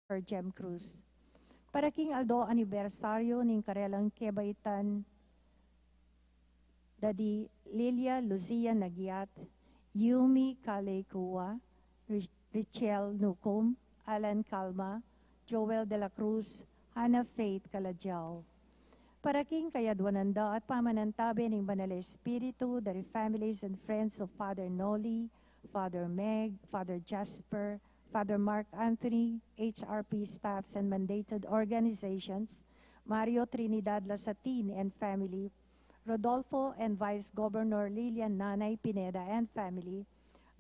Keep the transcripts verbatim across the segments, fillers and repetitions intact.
Christopher Jem Cruz. Para king aldo anibersaryo ning karelang kebaitan da di Lilia Lucia Nagyat, Yumi Kalekua, Ri-, Richel Nucum, Alan Calma, Joel de la Cruz, Hannah Faith Calajao. Para king kayadwanan da at pamanantabe ning Banal Espiritu, dari families and friends of Father Noli, Father Meg, Father Jasper, Father Mark Anthony, H R P staffs and mandated organizations, Mario Trinidad Lasatin and family, Rodolfo and Vice Governor Lilian Nanay Pineda and family,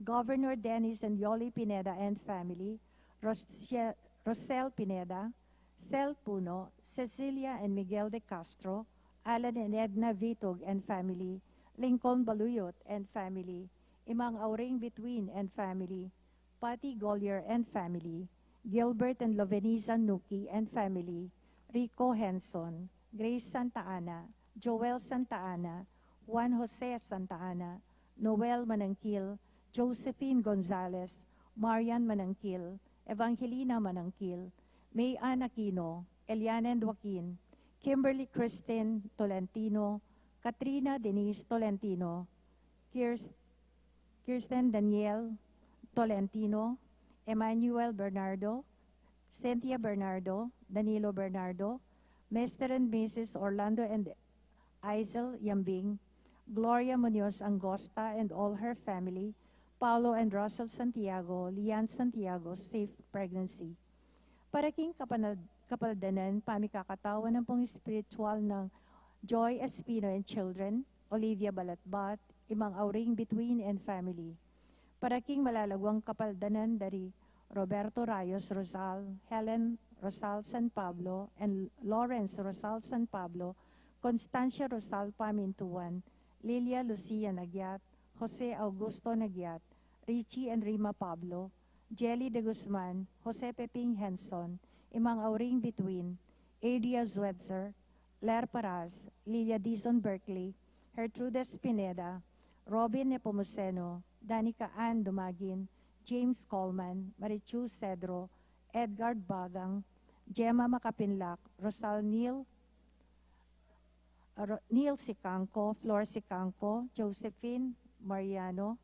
Governor Dennis and Yoli Pineda and family, Rosel, Rosel Pineda, Sel Puno, Cecilia and Miguel de Castro, Alan and Edna Vitug and family, Lincoln Baluyot and family, Imang Auring Bituin and family, Patty Gollier and family, Gilbert and Lovenisa Nuki and family, Rico Henson, Grace Santa Ana, Joel Santa Ana, Juan Jose Santa Ana, Noel Manangkil, Josephine Gonzalez, Marian Manangkil, Evangelina Manangkil, May Ann Aquino, Eliana and Joaquin, Kimberly Christine Tolentino, Katrina Denise Tolentino, Kirs-, Kirsten Daniel Tolentino, Emmanuel Bernardo, Cynthia Bernardo, Danilo Bernardo, Mister and Missus Orlando and Isel Yambing, Gloria Munoz Angosta and all her family, Paulo and Russell Santiago, Lian Santiago, safe pregnancy. Para king kapanal-, kapaldanan, pamikakatawan ampong espiritual nang Joy Espino and children, Olivia Balatbat, Imang Auring Bituin and family. Para king malalaguang kapaldanan dari Roberto Rayos Rosal, Helen Rosal San Pablo, and Lawrence Rosal San Pablo, Constancia Rosal Pamintuan, Lilia Lucia Nagyat, Jose Augusto Nagyat, Richie and Rima Pablo, Jelly de Guzman, Jose Peping Henson, Imang Auring Bituin, Adria Zwetzer, Ler Paras, Lilia Dizon Berkeley, Gertrudes Pineda, Robin Nepomuceno, Danica Ann Dumagin, James Coleman, Marichu Cedro, Edgar Bagang, Gemma Makapinlak, Rosal Neil, Ro-, Neil Sicangco, Flor Sicangco, Josephine Mariano,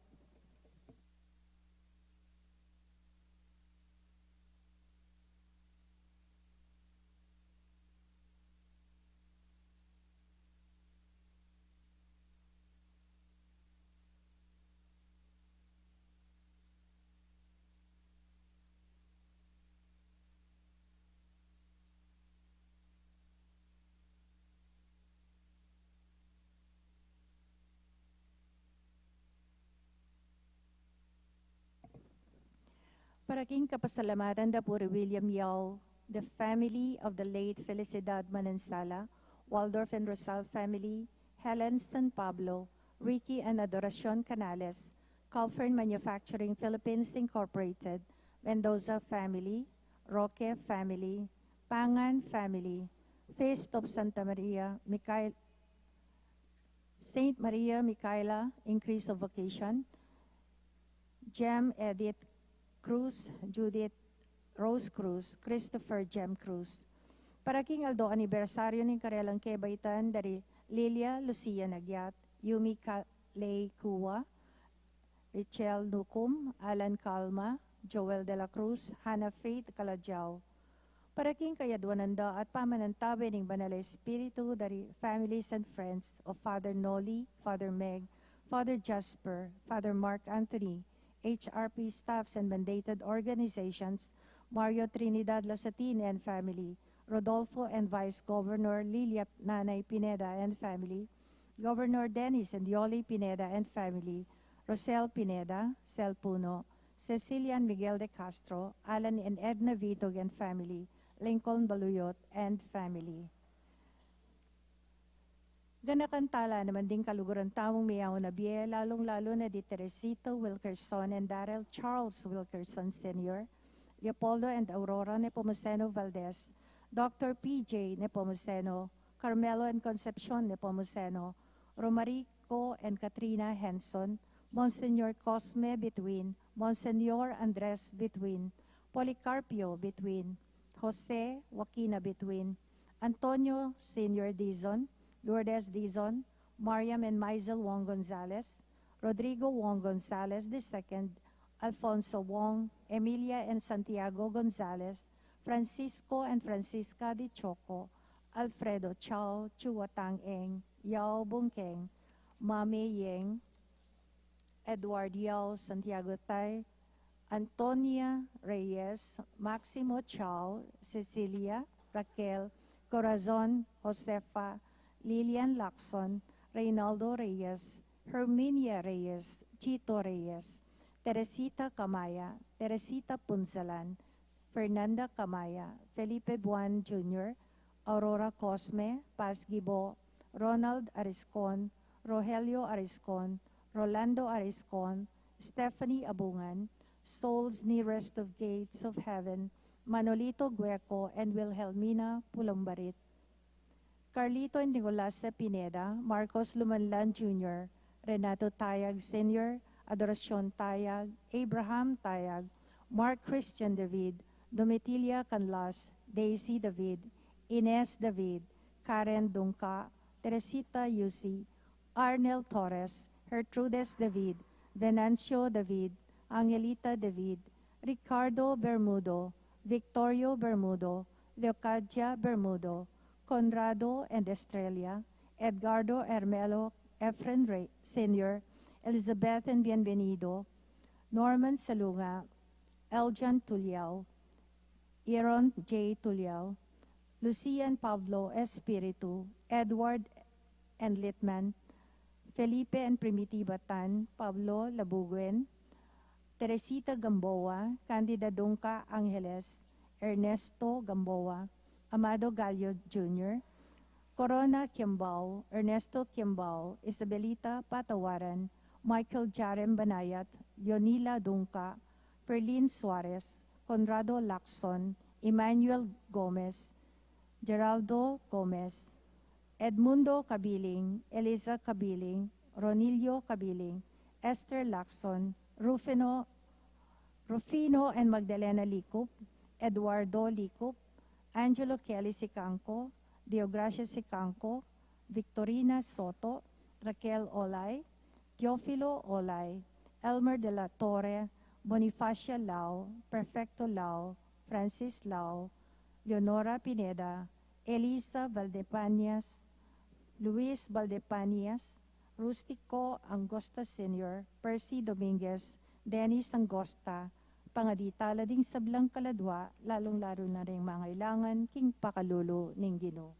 Para king kapasalamatan da Puri William Yao, the family of the late Felicidad Manansala, Waldorf and Rosal family, Helen San Pablo, Ricky and Adoracion Canales, Calfern Manufacturing Philippines Incorporated, Mendoza family, Roque family, Pangan family, Feast of Santa Maria, Michael, Saint Maria Michaela, Increase of Vocation, Jem Edith Cruz, Judith Rose Cruz, Christopher Jem Cruz. Para king aldo anibersaryo ning karelang kebaitan dari Lilia Lucia Nagyat, Yumi Kalei Kua, Richel Nucum, Alan Calma, Joel de la Cruz, Hannah Faith Calajao. Para king kayadwanan da at pamanantabe ning Banal a Espiritu dari families and friends of Father Noli, Father Meg, Father Jasper, Father Mark Anthony, H R P staffs and mandated organizations, Mario Trinidad Lasatin and family, Rodolfo and Vice Governor Lilia Nanay Pineda and family, Governor Dennis and Yoli Pineda and family, Rosel Pineda, Sel Puno, Cecilia and Miguel de Castro, Alan and Edna Vitog and family, Lincoln Baluyot and family. Ganakan tala naman ding kaluguran tamung miyauna bie, lalung-lalu na di Teresito Wilkerson and Darrell Charles Wilkerson Senior, Leopoldo and Aurora Nepomuceno Valdez, Doctor P J Nepomuceno, Carmelo and Concepcion Nepomuceno, Romarico and Katrina Henson, Monsignor Cosme Bituin, Monsignor Andres Bituin, Policarpio Bituin, Jose Joaquina Between, Antonio Senior Dizon, Lourdes Dizon, Mariam and Maisel Wong Gonzalez, Rodrigo Wong Gonzalez the second, Alfonso Wong, Emilia and Santiago Gonzalez, Francisco and Francisca de Choco, Alfredo Chao, Chua Tang Eng, Yao Bungkeng, Mame Yeng, Edward Yao, Santiago Tai, Antonia Reyes, Maximo Chao, Cecilia, Raquel, Corazon, Josefa, Lilian Lacson, Reynaldo Reyes, Herminia Reyes, Tito Reyes, Teresita Camaya, Teresita Punzalan, Fernanda Camaya, Felipe Buan Junior, Aurora Cosme, Paz Gibo, Ronald Ariscon, Rogelio Ariscon, Rolando Ariscon, Stephanie Abungan, Souls Nearest of Gates of Heaven, Manolito Gueco, and Wilhelmina Pulumbarit. Carlito and Nicolasa Pineda, Marcos Lumanlan Junior, Renato Tayag Senior, Adoracion Tayag, Abraham Tayag, Mark Christian David, Domitila Canlas, Daisy David, Ines David, Karen Dungca, Teresita Yusi, Arnel Torres, Gertrudes David, Venancio David, Angelita David, Ricardo Bermudo, Victorio Bermudo, Leocadia Bermudo, Conrado and Estrella, Edgardo Hermelo, Efren Rey Senior, Elizabeth and Bienvenido, Norman Salunga, Eljan Tuliao, Aaron J Tuliao, Lucian Pablo Espiritu, Edward and Litman, Felipe and Primitiva Tan, Pablo Labuguen, Teresita Gamboa, Candida Dungca Angeles, Ernesto Gamboa, Amado Gallo Junior, Corona Kimbao, Ernesto Kimbao, Isabelita Patawaran, Michael Jarem Banayat, Leonila Dungca, Ferlin Suarez, Conrado Lacson, Emmanuel Gomez, Geraldo Gomez, Edmundo Cabiling, Eliza Cabiling, Ronilio Cabiling, Esther Lacson, Rufino, Rufino and Magdalena Licup, Eduardo Licup, Angelo Kelly Sicangco, Deogracia Sicangco, Victorina Soto, Raquel Olay, Teofilo Olay, Elmer de la Torre, Bonifacia Lao, Perfecto Lao, Francis Lao, Leonora Pineda, Elisa Valdepañas, Luis Valdepañas, Rustico Angosta Senior, Percy Dominguez, Dennis Angosta, pangadi tala ding sablang kaladua, lalung-lalu na ring mangailangan king pakalulu ning Ginu.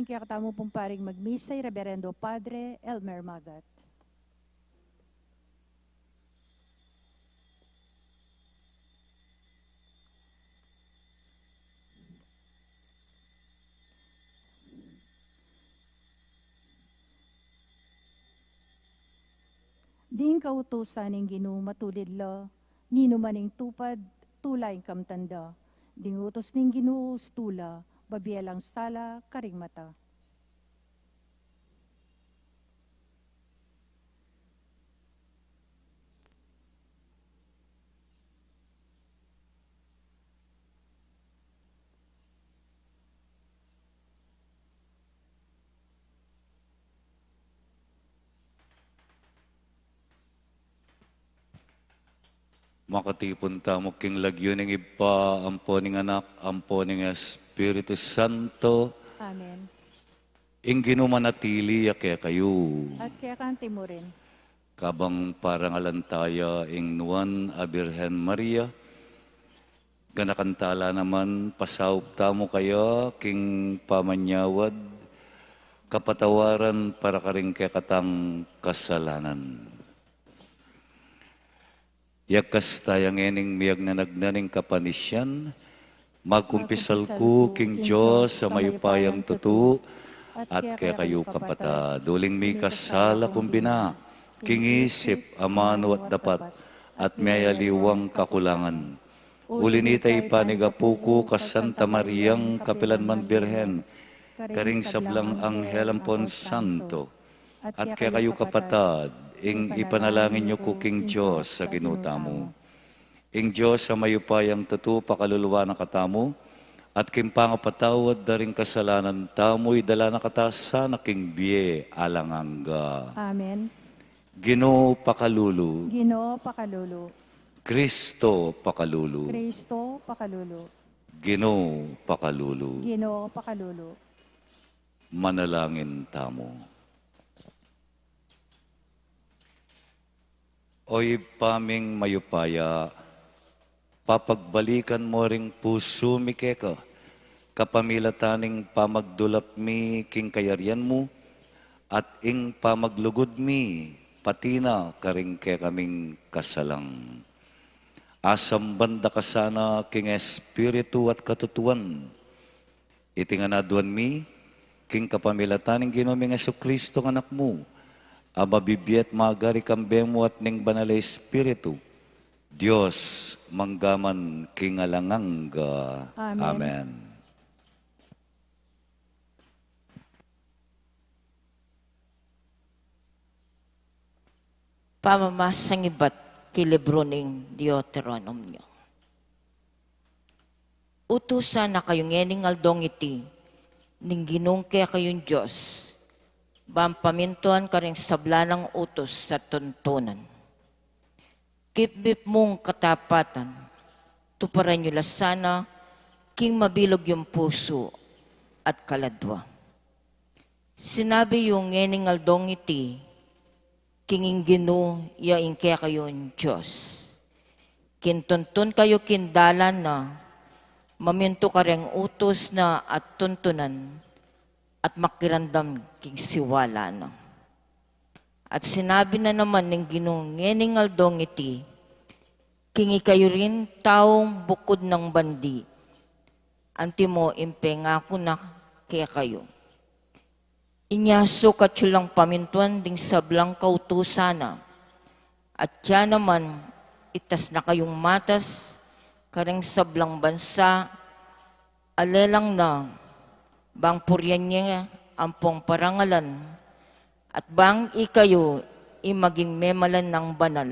Kekatamu pung paring magmisa i Reberendo Padre Elmer Magat. Ding kautusan ning Ginu matulid la, ninuman ing tupad, tula ing kamtan da. Ding utus ning Ginu ustu la, babie lang sala karing mata. Makatipun tamu king lagyu ning Ibpa, ampo ning Anak, ampo ning Espiritu Santo. Amen. Ing Ginu manatili ya kekayu. At keka anti mu rin. Kabang parangalan taya ing nuan a Birhen Maria, ganakan tala naman pasaup tamu kaya king pamanyawad, kapatawaran para karing kekatang kasalanan. Yakas taya ngening miyagnanagnan ing kapanisian, magkumpisal ku king Dios a mayupayang tutu, at kekayu kapatad, uling mikasala kung bina, king isip, amanu at dapat, at miyayaliwang kakulangan. Uli nita ipanigapu ku ka Santa Mariang kapilan man Birhen, karing sablang anghel ampon santo, at kekayu kapatad, ing ipanalangin yu ku king Dios a Ginu tamu. Ing Dios a mayupayang tutu pakaluluan na katamu, at king pangapatawad da ring kasalanan tamu, idala na kata sana king bie alang angga. Amen. Ginu pakalulu. Ginu pakalulu. Kristo pakalulu. Kristo pakalulu. Ginu pakalulu. Ginu pakalulu. Manalangin tamu. O Ibpa ming mayupaya, papagbalikan mu ring pusu mi keka, kapamilatan ning pamagdulap mi king kayarian mu, at ing pamaglugud mi, pati na karing kekaming kasalang. Asamban da ka sana king Espiritu at katutuan. Iti ngan aduan mi, king kapamilatan ning Ginu ming Jesucristo, ing Anak mu, a mabibie at magari kambe mu at ning Banal a Espiritu, Dios, mangga man king alang angga. Amen. Amen. Pamamasang ibat king libru ning Deuteronomio. Utusan na kayu ngening aldong iti ning Ginung kekayung Dios, ban pamintuan karing sabla nang utus at tuntunan. Kipmit mung katapatan, tuparan yu la sana king mabilug yung pusu at kaladwa. Sinabi yu ngening aldong iti, king ing Ginu ya ing kekayung Dios. King tuntun kayu king dalan na, mamintu kareng utus na at tuntunan, at makiramdam king siwala na. At sinabi na naman ning Ginu ngening aldong iti, king ikayu ring taung bukud nang bandi, antimo ing pengaku na kekayu. Inya sukat yu lang pamintuan ding sablang kautusan na, at ya naman itas na kayung matas kareng sablang bansa, a lelang na, bang purian ye ampong parangalan, at bang ikayu ing maging memalan nang banal,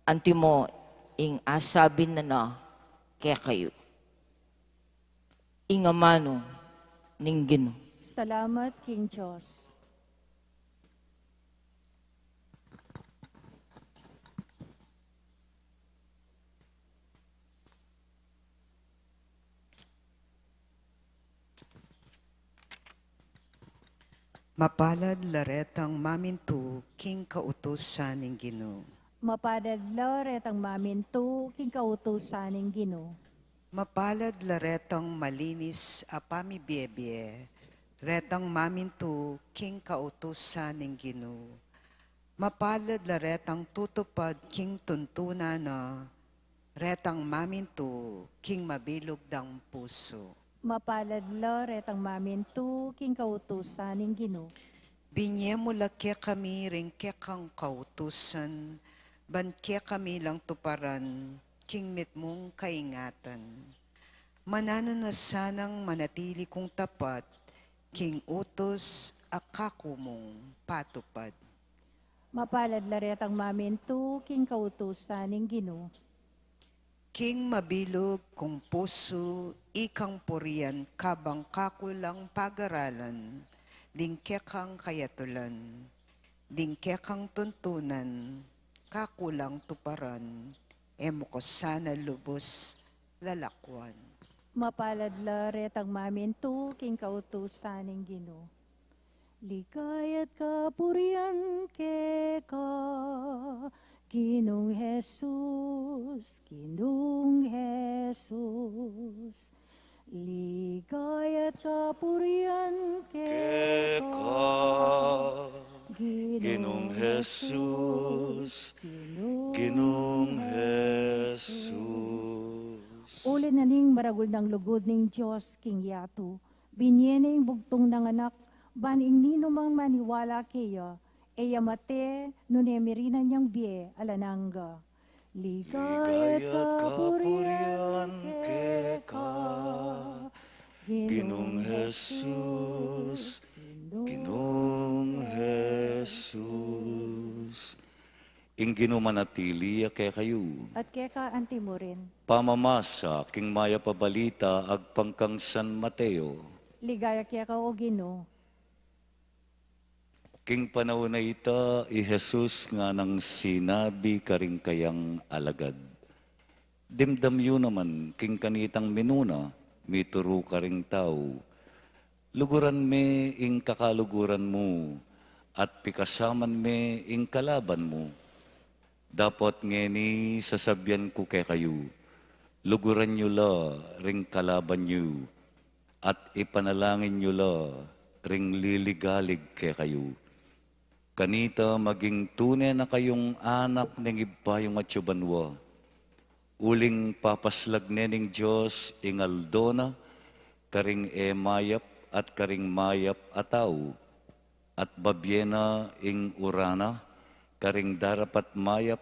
antimo ing asabi na na kekayu. Ing amanu ning Ginu. Salamat king Dios. Mapalad la retang mamintu king kautusan ning Ginu. Mapalad la retang mamintu king kautusan ning Ginu. Mapalad la retang malinis a pamibie-bie retang mamintu king kautusan ning Ginu. Mapalad la retang tutupad king tuntunan na, retang mamintu king mabilug dang pusu. Mapalad la retang mamintu king kautusan ning Ginu. Binie mu la kekami ring kekang kautusan, ban kekami lang tuparan king mitmung kaingatan. Mananu na sanang manatili kung tapat king utus a kaku mung patupad. Mapalad la retang mamintu king kautusan ning Ginu. King mabilug kung pusu ikang purian, kabang kaku lang pagaralan ding kekang kayatulan, ding kekang tuntunan, kaku lang tuparan, e mu ku sana lubus lalakwan. Mapalad la retang mamintu king kautusan ning Ginu. Ligaya't kapurian keka, Ginung Jesus, Ginung Jesus. Ligaya't kapurian keka, Ginung Jesus, Ginung Jesus. Uli na ning maragul nang lugud ning Dios king yatu, binie ne ing bugtung nang anak, ban ing ninumang maniwala keya, e ya mate, nune mirinan yang bie alang angga. Ligaya't kapurian keka, Ginung Jesus, Ginung Jesus. Ing Ginu manatili ya kekayu. At keka antimurin. Pamamasa king mayap a balita agpang kang San Mateo. Ligaya keka, O Ginu. King panaun a ita, i Jesus nganang sinabi karing kayang alagad, "Dimdam yu naman king kanitang minuna mituru karing tau, 'Luguran me ing kakaluguran mu, at pikasaman me ing kalaban mu.' Dapot ngeni sasabian ku kekayu, luguran yu la ring kalaban yu, at ipanalangin yu la ring liligalig kekayu. Kanita maging tune na kayung anak ning Ibpa yung atsu banua. Uling papaslag ne ning Dios ing aldo na karing e mayap at karing mayap a tau, at babie na ing ura na karing darapat mayap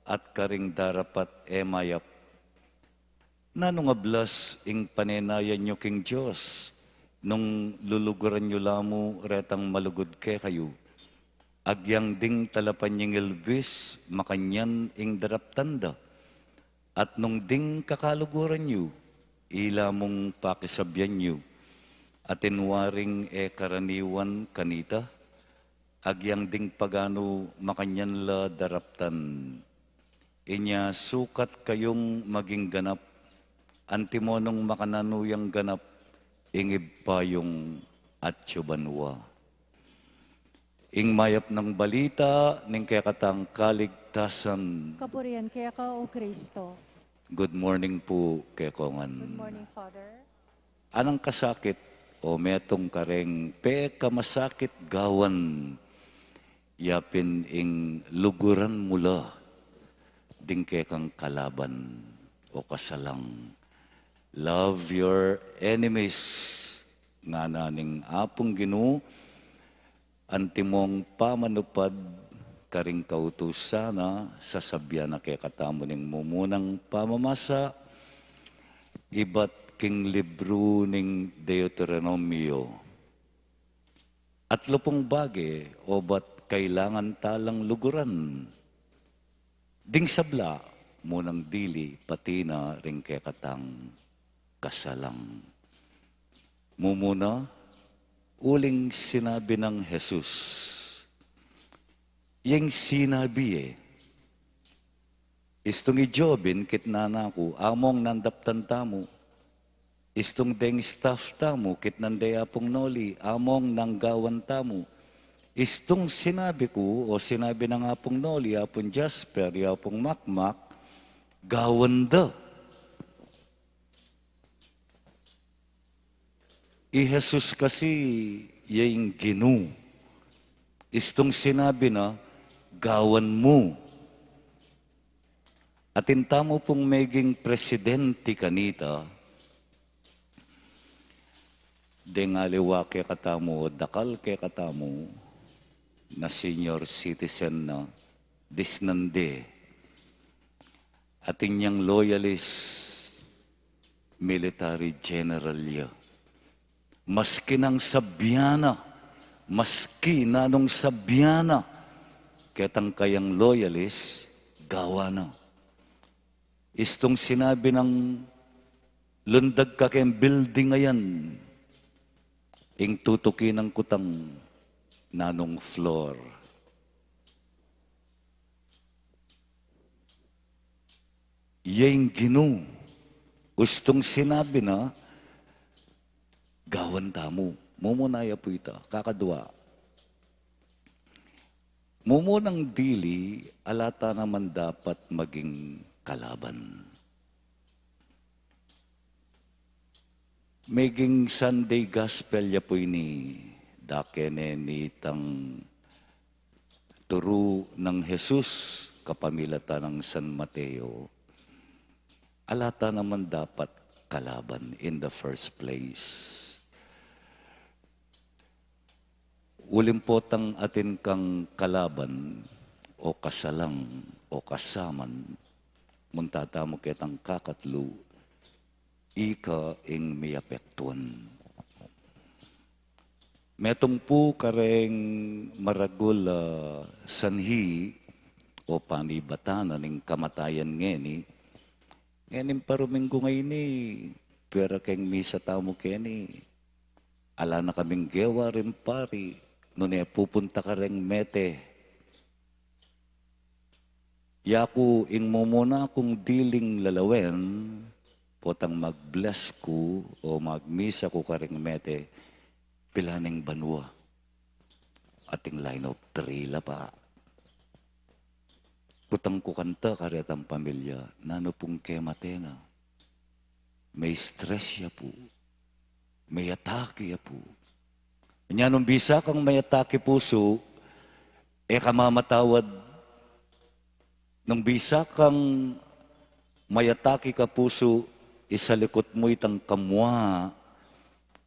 at karing darapat e mayap. Nanung ablas ing panenayan yu king Dios, nung luluguran yu la mu retang malugud kekayu? Agyang ding talapan ying ilbis, makanyan ing daraptan da. At nung ding kakaluguran yu, ila mung pakisabian yu, atin waring e karaniwan kanita, agyang ding paganu makanyan la daraptan. Inya sukat kayung maging ganap, antimo nung makananu yang ganap ing Ibpa yung atsu banua." Ing mayap nang balita ning kekatang kaligtasan. Kapurian keka, O Kristo. Good morning pu kekongan. Good morning, Father. Anang kasakit o metung kareng pekamasakit gawan, yapin ing luguran mu la ding kekang kalaban o kasalang. Love your enemies, ngana ning Apung Ginu, antimong pamanupad karing kautusan na, sasabian na kekatamu ning mumunang pamamasa ibat king libru ning Deuteronomio. Atlu pung bage obat kailangan ta lang luguran. Ding sabla, munang dili, pati na ring kekatang kasalang. Mumuna, uling sinabi nang Jesus, iyeng sinabi e, istung i Jobin kitnan na ku, among nandaptan tamu. Istung deng staff tamu, kitnan de Apung Noli, among nanggawan tamu. Istung sinabi ku o sinabi nang Apung Noli, Apung Jasper, Apung Makmak, gawan da. I Jesus kasi, ya ing Ginu. Istung sinabi na, "Gawan mu." Atin tamu pung meging presidente kanita, deng aliwa kekatamu, dakal kekatamu, na senior citizen na, disnande. Atin yang loyalist, military general ya. Maski nanu ing sabyan na, maski nanung sabyan na, ketang kayang loyalist, gawan na. Istung sinabi nang, "Lundag ka keng building a yan," ing tutuki nang kutang nanung floor. Ya ing Ginu, istung sinabi na, "Gawan tamu." Mumuna ya pu ita, kakadwa. Mumunang dili, ala ta naman dapat maging kalaban. Meging Sunday Gospel ya pu ini, dake ne nitang turu nang Jesus kapamilatan nang San Mateo. Ala ta naman dapat kalaban in the first place. Uling potang atin kang kalaban, o kasalang, o kasaman, munta tamu ketang kakatlu, ika ing miyapektuan. Metung pu kareng maragul a sanhi o panibatan ning kamatayan ngeni, ngening paruminggu ngeni, pera keng misa tamu keni. Ala na kaming gewa ring pari, nune pupunta kareng mete. Yaku ing mumuna kung diling lalawen, potang mag-bless ku o magmisa ku kareng mete, pilaning banua. Ating line of three la pa. Kutang ku kanta karetang pamilya, nanu pung kemate na. May stress ya pu. May atake ya pu. Nya nung bisa kang may atake pusu, e ka mamatawad. Nung bisa kang may atake ka pusu, isalikut mu itang kamua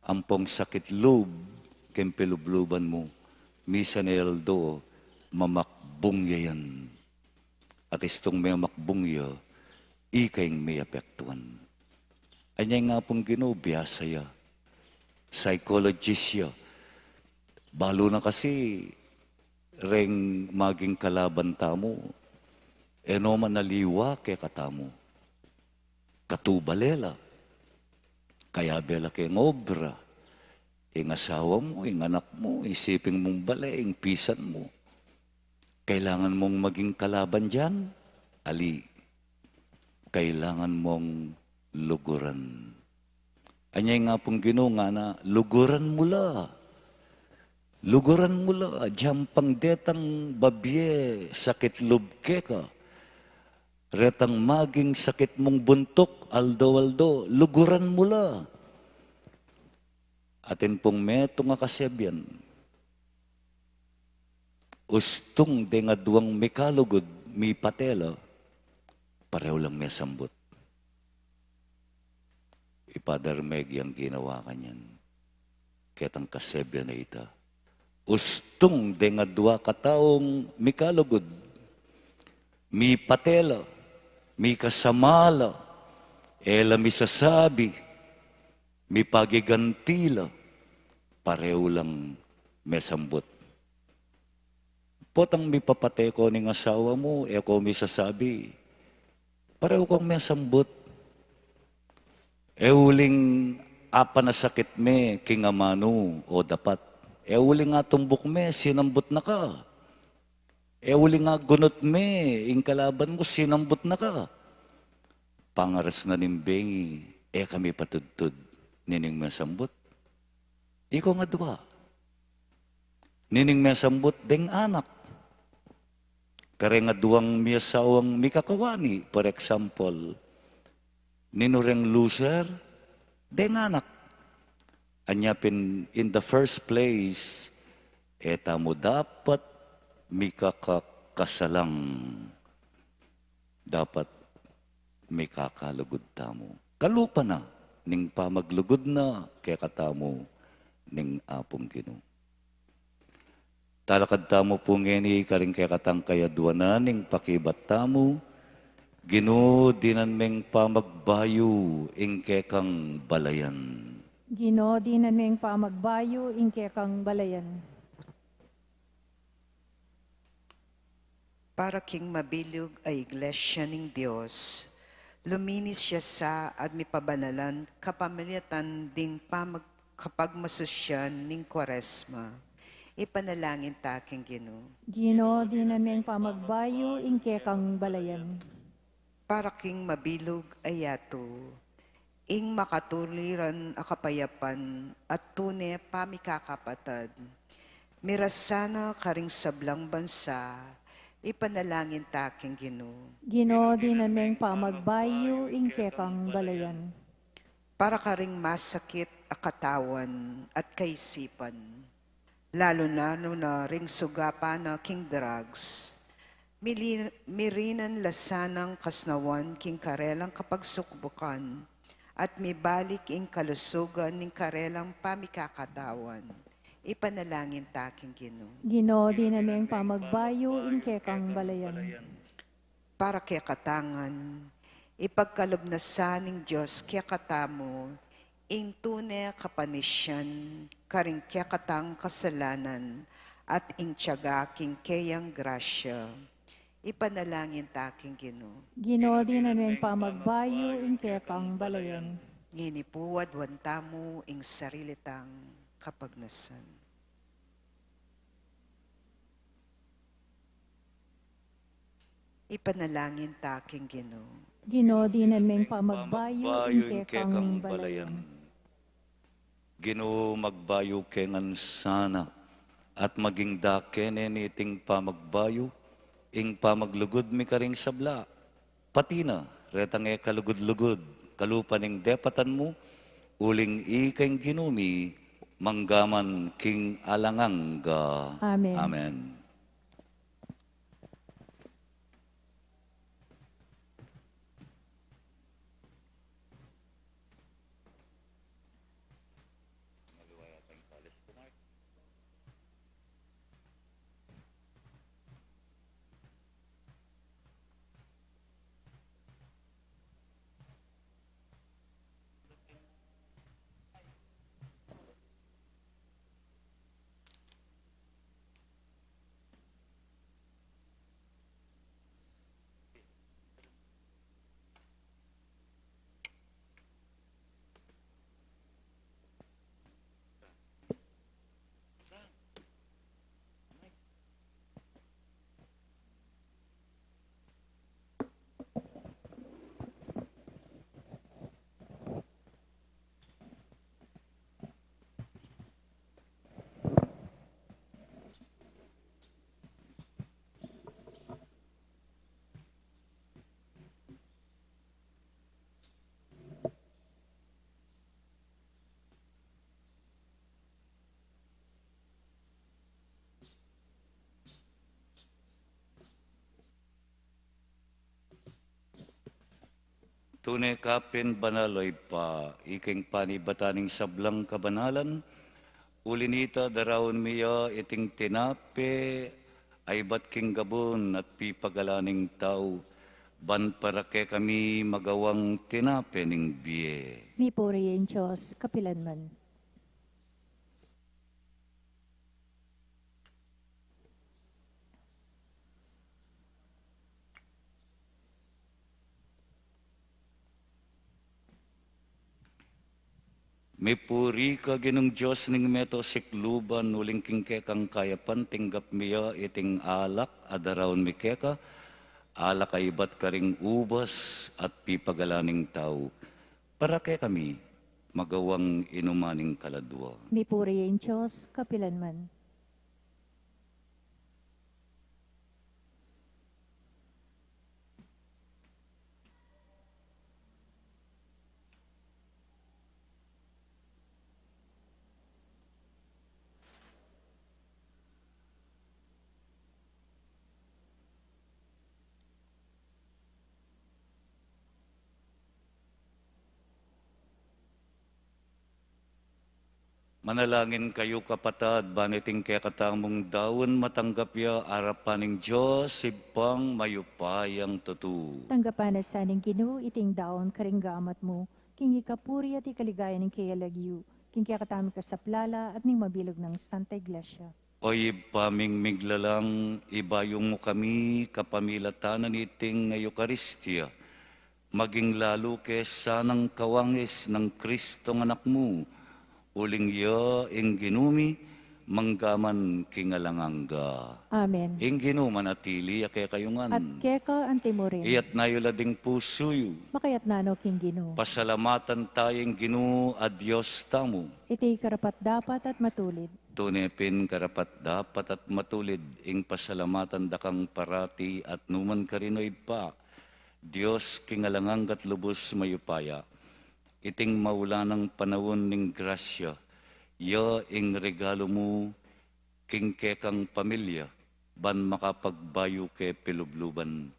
ampong sakit lub keng pilubluban mu. Misan e aldo, mamakbung ya yan. At istung memakbung ya, ika ing miyapektuan. Anya ing Apung Ginu, biasa ya. Psychologist ya. Balu na kasi reng maging kalaban tamu, e no man aliwa kekatamu. Katubale la. Kayabe la keng obra. Ing asawa mu, ing anak mu, isipin mung bale, ing pisan mu. Kailangan mung maging kalaban diyan? Ali. Kailangan mung luguran. Anya ing Apung Ginu ngana, luguran mu la. Luguran mu la, diang pang detang babie sakit lub keka. Retang maging sakit mung buntuk, aldo-aldo, luguran mu la. Atin pung metung a kasebian. Ustung deng aduang mikalugud, mipate la, pareu lang mesambut. I Father Meg yang ginawa kanyan. Ketang kasebian a ita. Ustung deng adua kataung mikalugud, mipate la, mikasama la, e la misasabi, mipagiganti la, pareu lang mesambut. Potang mipapate ko ning asawa mu, e ko misasabi, pareu kong mesambut. E uling apanasakit me king amanu o dapat. E uling atumbuk me, sinambut na ka. E uling agunut me ing kalaban mu, sinambut na ka. Pangaras na ning bengi, e ka mipatudtud. Nining mesambut? Ikong adua. Nining mesambut? Deng anak. Kareng aduang miasawang mikakawani, for example, ninu reng loser? Deng anak. Anya pin, in the first place, e tamu dapat mikakakasalang. Dapat mikakalugud tamu. Kalupa na ning pamaglugud na kekatamu ning Apung Ginu. Talakad tamu pu ngeni karing kekatang kayaduanan ning pakibat tamu, Ginu, dinan meng pamagbayu ing kekang balayan. Ginu, dinan meng pamagbayu ing kekang balayan. Para king mabilug a Iglesia ning Dios, luminis ya sa at mipabanalan kapamilatan ding pamag-, kapagmasusyan ning Kuaresma. Ipanalangin ta king Ginu. Ginu, dinan meng pamagbayu ing kekang balayan. Para king mabilug a yatu, ing makatuliran a kapayapan at tune pamikakapatad, mirasana karing sablang bansa, ipanalangin ta king Ginu. Ginu, dinan meng pamagbayu ing kekang balayan. Para karing masakit a katawan at kaisipan, lalu na nung ring sugapa na king drugs, mili-, mirinan la sanang kasnawan king karelang kapagsukbukan, at mibalik ing kalusugan ning karelang pamikakatawan. Ipanalangin ta king Ginu. Ginu, dinan meng pamagbayu ing kekang balayan. Para kekatang ngan, ipagkalub na sa ning Dios kekatamu ing tune kapanisyan karing kekatang kasalanan at ing tiyaga king keyang grasya. Ipanalangin ta king Ginu. Ginu, dinan meng pamagbayu ing kekang balayan. Ngeni pu, aduan tamu ing sarili tang kapagnasan. Ipanalangin ta king Ginu. Ginu, dinan meng pamagbayu ing kekang balayan. Ginu, magbayu ke ngan sana, at maging da keni niting pamagbayu ing pamaglugud mi karing sabla, pati na retang e kalugud-lugud, kalupa ning depatan mu, uling ika ing Ginu mi, mangga man king alang angga. Amen. Amen. Tune ka pin banal, o Ibpa, ika ing panibatan ning sablang kabanalan, uli nita daraun mi ya iting tinape a ibat king gabun at pipagalan ning tau, ban para kekami magawang tinape ning bie. Mipuri ing Dios kapilan man. Mipuri ka Ginung Dios ning meto sikluban, uling king kekang kayapan tinggap mi ya iting alak a daraun mi keka, alak a ibat karing ubas at pipagalan ning tau, para kekami magawang inuman ning kaladua. Mipuri ing Dios kapilan man. Manalangin kayu, kapatad, ban iting kekatamung daun matanggap ya arapan ning Dios Ibpang mayupayang tutu. Tanggapan na sa ning Ginu iting daun karing gamat mu, king ikapuri at ikaligaya ning kayang lagyu, king kekatamung kasaplalan at ning mabilug nang Santa Iglesia. O Ibpa ming miglalang, ibayu mu kami kapamilatan na niting Eukaristia, maging lalu ke sanang kawangis nang Kristong Anak mu, uling iya ing Ginu mi, mangga man king alang angga. Amen. Ing Ginu manatili ya kekayu ngan. At keka antimurin. Iyatna yu la ding pusu yu. Makayatna no king Ginu. Pasalamatan taya ing Ginu a Dios tamu. Iti karapat-dapat at matulid. Tune pin karapat-dapat at matulid ing pasalamatan da kang parati at nukarin man, O Ibpa, Dios king alang angga't lubus mayupaya. Iting maulanang panaun ning grasya, ya ing regalu mu king kekang pamilya, ban makapagbayu ke pilubluban.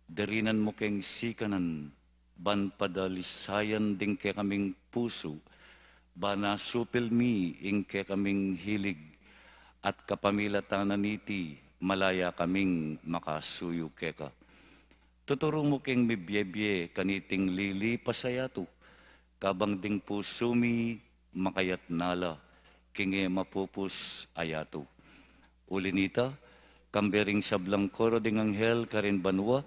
Dirinan mu keng sikanan, ban padalisayan ding kekaming pusu, ban asupil mi ing kekaming hilig, at kapamilatan na niti malaya kaming makasuyu keka. Tuturu mu keng mibiebie kaniting lilipas a yatu, kabang ding pusu mi makayatna la king e mapupus a yatu. Uli nita, kambe ring sablang koro ding anghel karin banua,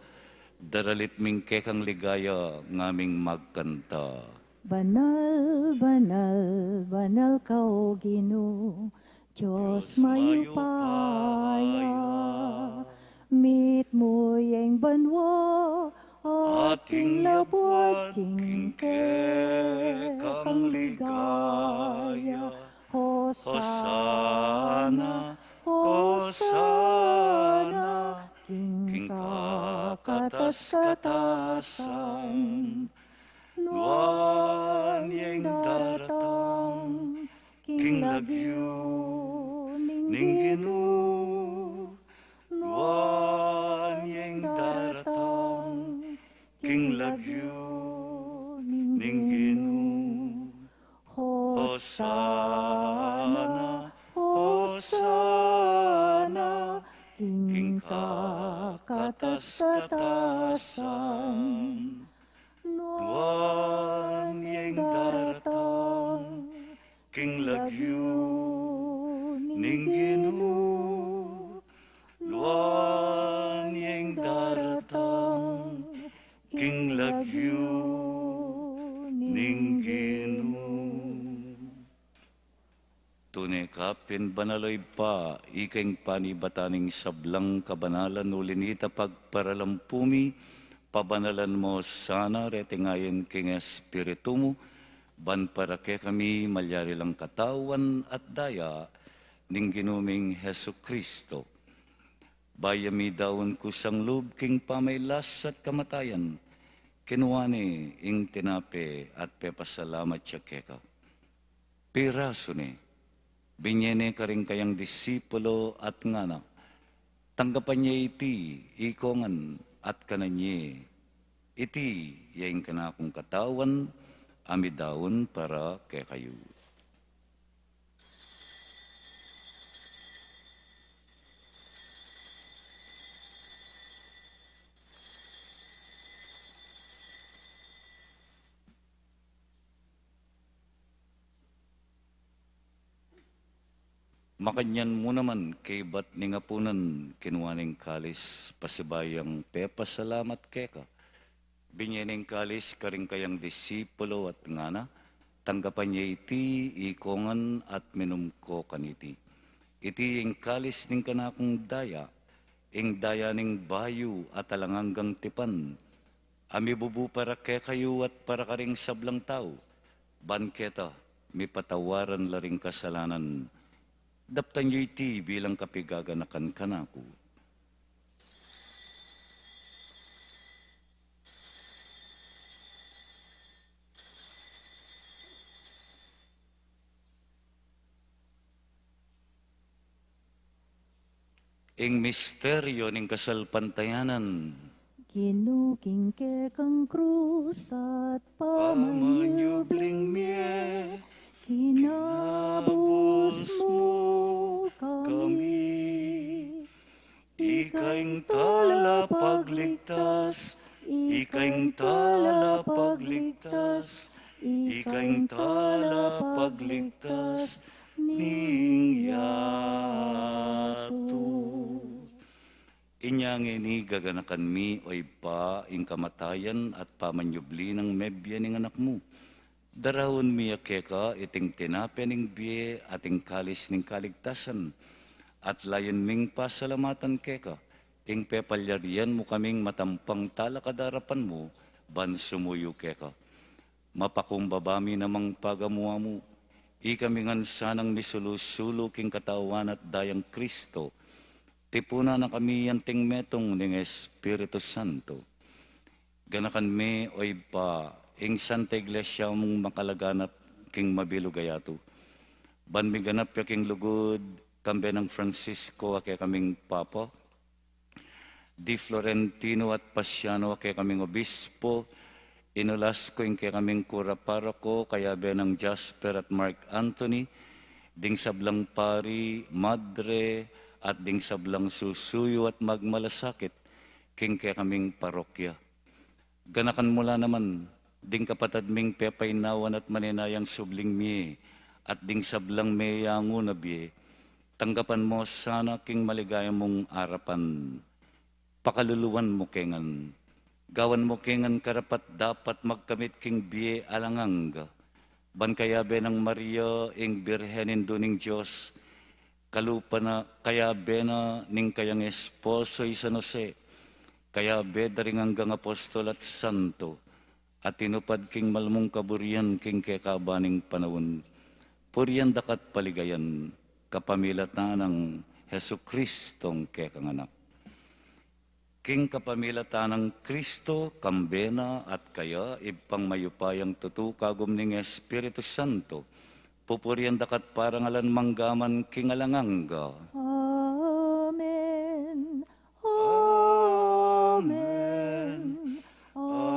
daralit ming kekang ligaya ngaming magkanta. Banal, banal, banal ka, O Ginu, Dios mayupaya, mitmu ya ing banua, at ing labuad king kekang ligaya. Hosana, Hosana, king kakatas-katasan. Nuan ya ing daratang king lagyu ning Ginu. Nuan ya ing daratang king lagyu ning Ginu. Hosana, Hosana, king kakatas-katasan. Nuan ya ing daratang king lagyu ning Ginu. Nuan ya ing daratang king lagyu ning Ginu. Tune ka pin banal, O Ibpa, ika ing panibatan ning sablang kabanalan, uli nita pagparalan pu mi, pabanalan mu sana reting ain king Espiritu mu, ban para kekami malyari lang katawan at daya ning Ginu ming Jesucristo. Bayu ya midaun kusang lub king pamailas at kamatayan, kinua ne ing tinape at pepasalamat ya keka. Pirasu ne, binye ne karing kayang disipulo at ngana, tanggapan ye iti ikongan at kanan ye, iti ya ing kanakung katawan a midaun para kekayu. Makanyan mu naman kaybat ning apunan, kinua ne ing kalis, pasibayu yang pepasalamat keka, binye ne ing kalis karing kayang disipulo at ngana, tanggapan ye iti ikongan at minum ko kaniti. Iti ing kalis ning kanakung daya, ing daya ning bayu at alang anggang tipan, a mibubu para kekayu at para karing sablang tau, ban keta mipatawaran la ring kasalanan. Daptan yu iti bilang kapigaganakan kanaku. Ing misteryo ning kasalpantayanan. Ginu, king kekang krus at pamanyubling mie, Kinabus mu kami. Ika ing talapagligtas, ika ing talapagligtas, ika ing talapagligtas ning yatu. Inya ngeni gaganakan mi, O Ibpa, ing kamatayan at pamanyubli nang mebie ning Anak mu. Daraun mi ya keka iting tinape ning bie at ing kalis ning kaligtasan, at layun ming pasalamatan keka ing pepalyarian mu kaming matampang talakad arapan mu ban sumuyu keka. Mapakumbaba mi namang pagamu-amu, ikami ngan sanang misulu-sulu king Katawan at Dayang Kristo, tipunan na kami anting metung ning Espiritu Santo. Ganakan me, O Ibpa, ing Santa Iglesia mung makalaganap king mabilug a yatu, ban miganap ya king lugud, kambe nang Francisco a kekaming Papa, di Florentino at Pasiano a kekaming Obispo, i Nolasco ing kekaming Kura Paroko, kayabe nang Jasper at Mark Anthony, ding sablang pari, madre, at ding sablang susuyu at magmalasakit king kekaming parokya. Ganakan mu la naman ding kapatad ming pepainawan at maninayang subling mie, at ding sablang meyangu na bie. Tanggapan mu sana king maligaya mung arapan. Pakaluluan mu ke ngan. Gawan mu ke ngan karapat-dapat magkamit king bie alang angga, ban kayabe nang Maria, ing Birhen Indu ning Dios, kalupa na, kayabe na ning kayang esposo i San Jose, kayabe da ring anggang apostol at santo, a tinupad king malmung kaburian king kekaban ning panaun. Purian da ka at paligayan, kapamilatan nang Jesucristong kekang Anak. King kapamilatan nang Kristo, kambe na at kaya, Ibpang mayupayang tutu, kagum ning Espiritu Santo, pupurian da ka at parangalan manggaman king alang angga. Amen. Amen. Amen.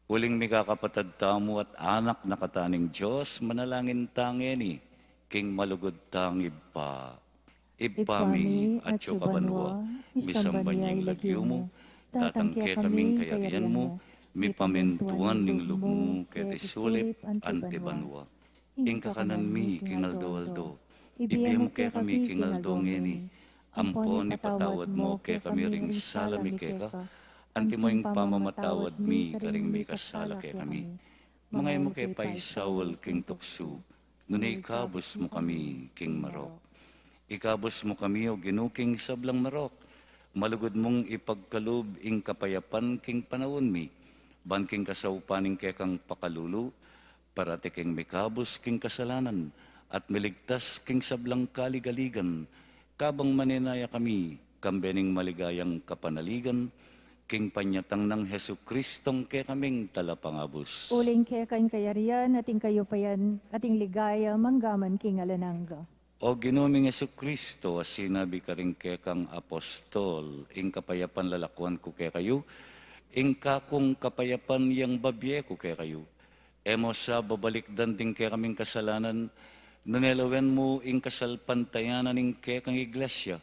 Uling mikakapatad tamu at anak na kata ning Dios, manalangin ta ngeni king malugud tang Ibpa. Ibpa mi, atsu ka banua, misamban ya ing lagyu mu, datang kekami ing kayarian mu, mipamintuan ing lub mu keti sulip anti banua. Ing kakanan mi king aldo-aldo, ibie mu kekami king aldo ngeni. Ampon ipatawad mu kekami ring sala mi keka, antimo ing pamamatawad mi karing mikasala kekami. Manga e mu ke paisaul king tuksu, nune ikabus mu kami king marok. Ikabus mu kami, O Ginu, king sablang marok. Malugud mung ipagkalub ing kapayapan king panaun mi, ban king kasaupan ning kekang pakalulu, parati keng mikabus king kasalanan, at miligtas king sablang kaligaligan, kabang maninaya kami, kambe ning maligayang kapanaligan, king panyatang nang Jesucristong kekaming Talapangabus. Uling keka ing kayarian, at ing kayupayan, at ing ligaya, manggaman king alang angga. O Ginu ming Jesucristo, a sinabi karing kekang apostol, ing kapayapan lalakuan ku kekayu, ing kakung kapayapan yang babie ku kekayu. E mu sa babalikdan ding kekaming kasalanan, nune lawen mu ing kasalpantayanan ning kekang Iglesia,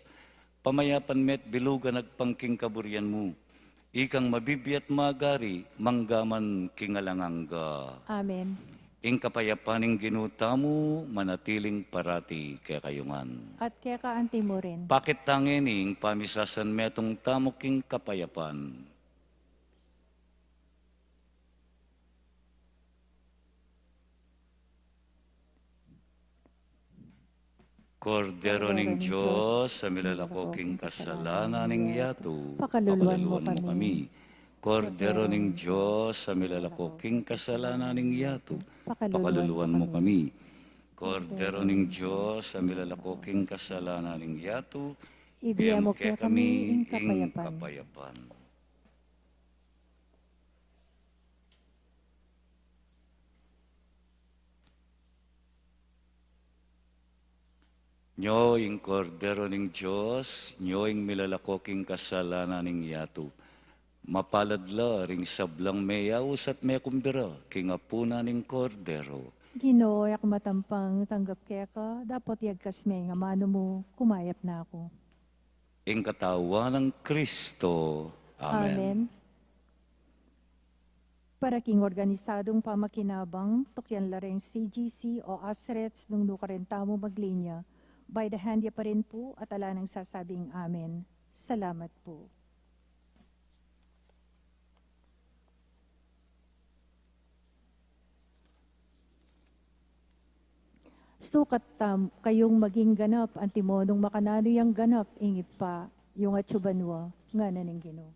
pamayapan me at bilugan agpang king kaburian mu. Ikang mabibie at magari, manggaman king alang angga. Amen. Ing kapayapan ning Ginu tamu, manatiling parati kekayu ngan. At keka antimu rin. Pakit ta ngeni ing pamisasan metung tamu king kapayapan. Kordero ning Dios, a milalako king kasalanan ning yatu, pakaluluan mu kami. Kordero ning Dios, a milalako king kasalanan ning yatu, pakaluluan mu kami. Kordero ning Dios, a milalako king kasalanan ning yatu, ibie mu kekami ing kapayapan. Nyo ing Kordero ning Dios, nyo ing milalako king kasalanan ning yatu. Mapalad la ring sablang meyaus at mekumbira king apunan ning Kordero. Ginu, e ku matampang tanggap keka, dapot yagkas me ing amanu mu, kumayap na ku. Ing katawan nang Kristo. Amen. Amen. Para king organisadung pamakinabang, tukyan la reng C G C o Asrets nung nukarin tamu maglinya. By the hand ya pa rin pu at ala nang sasabing amen. Salamat pu. Sukat tam-, kayung maging ganap, antimo nung makananu yang ganap ing Ibpa yu king atsu banua, ngana ning Ginu.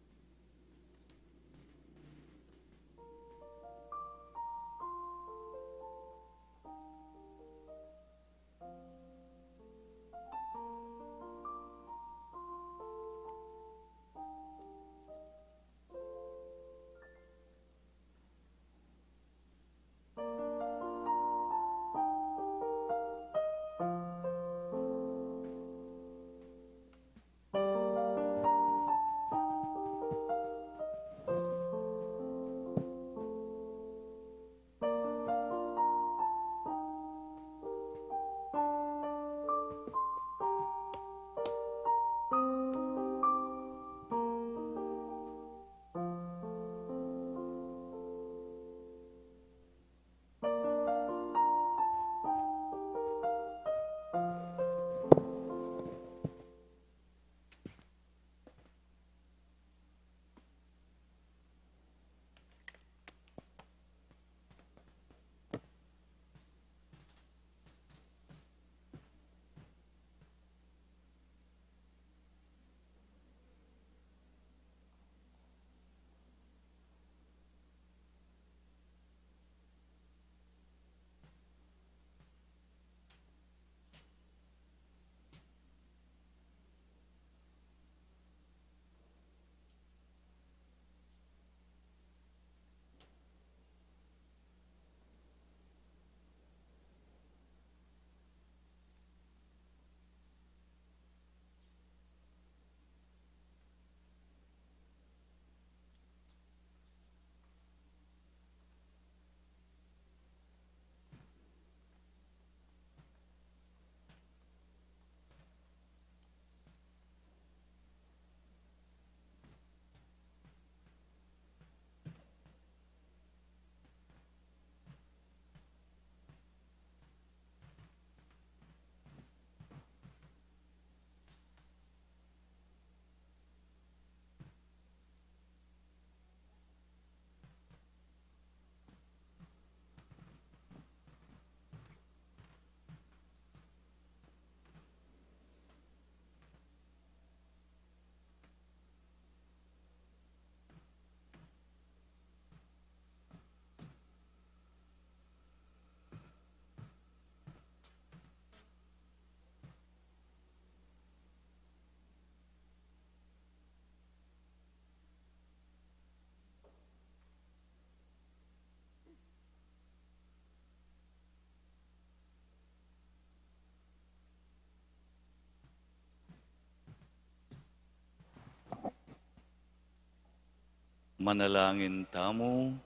Manalangin tamu.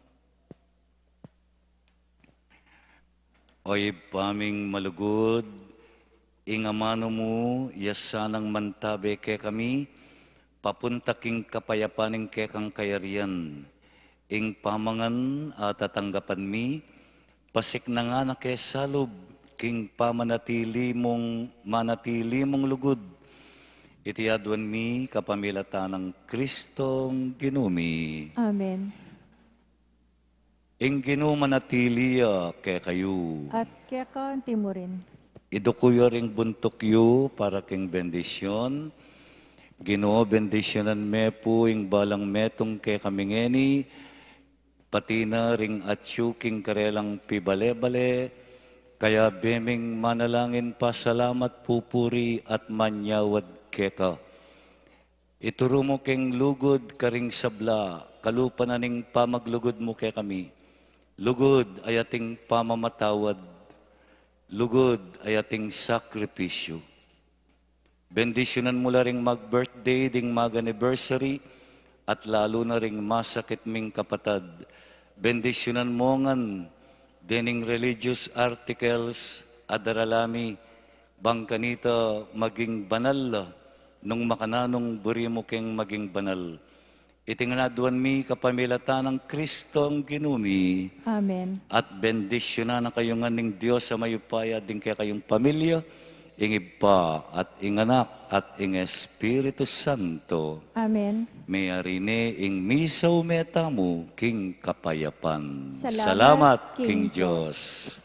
O Ibpa ming malugud, ing amanu mu ya sanang mantabe kekami, papunta king kapayapan ning kekang kayarian, ing pamangan a tatanggapan mi, pasiknangan na ke sa lub king pamanatili mung, manatili mung lugud. Iti aduan mi kapamilatan nang Kristong Ginu mi. Amen. Ing Ginu manatili ya kekayu. At keka anti mu rin. Iduku yu ring buntuk yu para king bendisyun. Ginu, bendisyunan me pu ing balang metung kekami ngeni, pati na ring atyu king karelang pibale-bale, kayabe ming manalangin, pasalamat, pupuri at manyawad keka. Ituru mu keng lugud karing sabla, kalupa na ning pamaglugud mu kekami. Lugud a yating pamamatawad, lugud a yating sakripisyu. Bendisyunan mu la ring mag-birthday ding mag-anniversary, at lalu na ring masakit ming kapatad. Bendisyunan mu ngan dening religious articles a darala mi, bang kanita maging banal la, nung makananu nung buri mu keng maging banal. Iti ngan aduan mi kapamilatan nang Kristong Ginu mi. Amen. At bendisyunan na kayu ngan ning Dios a mayupaya, ding kekayung pamilya, ing Ibpa, at ing Anak, at ing Espiritu Santo. Amen. Meyari ne ing misa, ume tamu king kapayapan. Salamat king Dios.